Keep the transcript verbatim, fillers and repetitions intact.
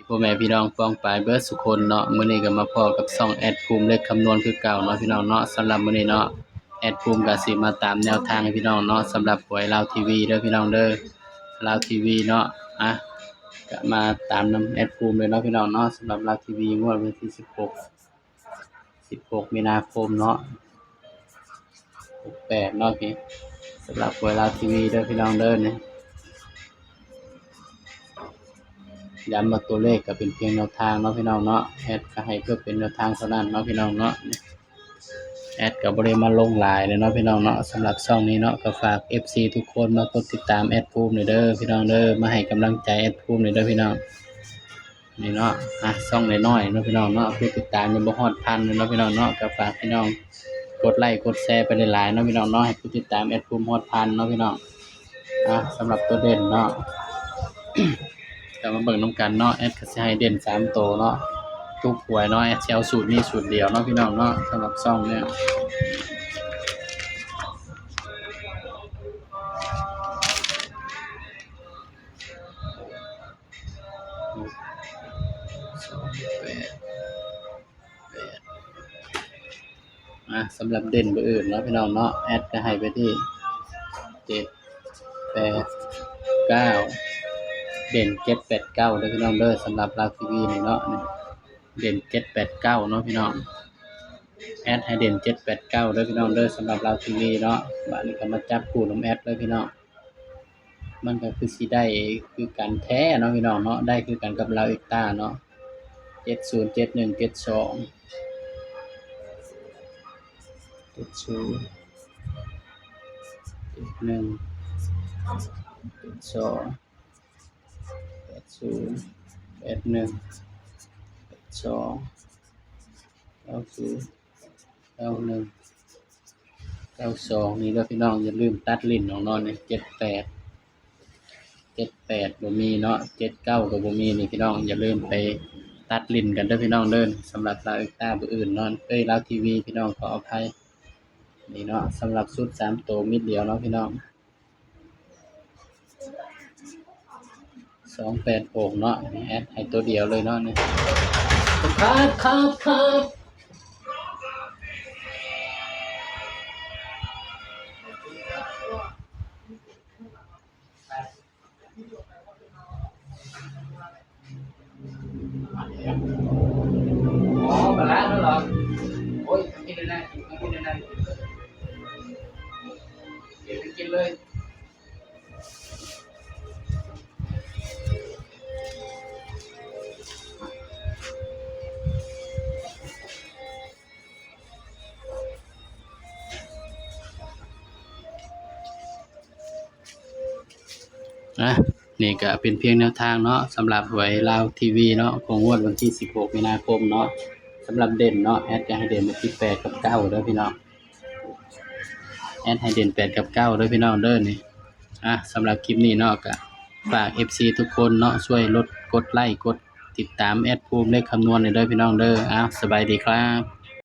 พ่อแม่พี่น้องป้องปายเบิดสุคนเนาะ มื้อนี้ก็มาพ้อกับช่องแอดภูมิเลขคำนวณคือเก่าเนาะพี่น้องเนาะ สำหรับมื้อนี้เนาะ แอดภูมิก็สิมาตามแนวทางให้พี่น้องเนาะ สำหรับหวยลาวทีวีเด้อพี่น้องเด้อ ลาวทีวีเนาะ อ่ะ ก็มาตามนำแอดภูมิเลยเนาะพี่น้องเนาะ สำหรับลาวทีวีงวดวันที่สิบหก สิบหกมีนาคมเนาะ หกแปดเนาะ โอเค สำหรับหวยลาวทีวีเด้อพี่น้องเด้อเนี่ย ย้ำว่าตัวเลขก็เป็นเพียงแนวทางเนาะพี่น้องเนาะ แอดก็ให้เพื่อเป็นแนวทางเท่านั้นเนาะพี่น้องเนาะ แอดก็บ่ได้มาลงหลายเลยเนาะพี่น้องเนาะ สำหรับช่องนี้เนาะ ก็ฝากเอฟซีทุกคนมากดติดตามแอดภูมิหน่อยเด้อพี่น้องเด้อ มาให้กำลังใจแอดภูมิหน่อยเด้อพี่น้อง นี่เนาะ อ่ะ ช่องน้อยๆเนาะพี่น้องเนาะ ผู้ติดตามยังบ่ฮอดพันเลยเนาะพี่น้องเนาะ ก็ฝากพี่น้องกดไลค์กดแชร์ไปหลายๆเนาะพี่น้องเนาะ ให้ผู้ติดตามแอดภูมิฮอดพันเนาะพี่น้อง อ่ะ สำหรับตัวเด่นเนาะ ก็มาเบิ่งนำกันเนาะ แอดก็สิให้เด่นสามตัวเนาะ ทุกหวยเนาะ แอดสิเอาสูตรนี้สูตรเดียวเนาะพี่น้องเนาะ สำหรับช่องเนี่ย สองแปดแปด อ่ะ สำหรับเด่นเบอร์อื่นเนาะพี่น้องเนาะ แอดก็ให้ไปที่เจ็ดแปดเก้า เด่นเจ็ดแปดเก้าเด้อพี่น้องเด้อ สำหรับลาวทีวีนี่เนาะ นี่ เด่นเจ็ดแปดเก้าเนาะพี่น้อง แอดให้เด่นเจ็ดแปดเก้าเด้อพี่น้องเด้อ สำหรับลาวทีวีเนาะ บัดนี้ก็มาจับคู่นำแอดเลยพี่น้อง มันก็คือสิได้คือกันแท้เนาะพี่น้องเนาะ ได้คือกันกับลาวเอ็กต้าเนาะ เจ็ดศูนย์ เจ็ดหนึ่ง เจ็ดสอง เจ็ดศูนย์ เจ็ดหนึ่ง เจ็ดสอง แปดศูนย์ แปดหนึ่ง แปดสอง เก้าศูนย์ เก้าหนึ่ง เก้าสอง นี่เด้อพี่น้อง อย่าลืมตัดเล่นออกเนาะ นี่ เจ็ดแปด เจ็ดแปด บ่มีเนาะ เจ็ดเก้า ก็บ่มี นี่พี่น้อง อย่าลืมไปตัดเล่นกันเด้อพี่น้องเด้อ สำหรับลาวเอ็กต้าเบอร์อื่นเนาะ เอ้ย ลาวทีวีพี่น้อง ขออภัย นี่เนาะ สำหรับชุดสามตัวเม็ดเดียวเนาะพี่น้อง สองแปดหกเนาะ แอดให้ตัวเดียวเลยเนาะนี่ ครับ ครับ ครับ อ๋อ ปลาร้าแล้วเหรอ โอ้ย กินเลยนะ กินเลยนะ เดี๋ยวไปกินเลย อ่ะ นี่ก็เป็นเพียงแนวทางเนาะ สำหรับหวยลาวทีวีเนาะ ของงวดวันที่สิบหกมีนาคมเนาะ สำหรับเด่นเนาะ แอดจะให้เด่นไปที่แปดกับเก้าเด้อพี่น้อง แอดให้เด่นแปดกับเก้าเด้อพี่น้องเด้อนี่ อ่ะ สำหรับคลิปนี้เนาะ ก็ฝากเอฟซีทุกคนเนาะ ช่วยลด กดไลค์ กดติดตามแอดภูมิเลขคำนวณหน่อยเด้อพี่น้องเด้อ อ้าว สบายดีครับ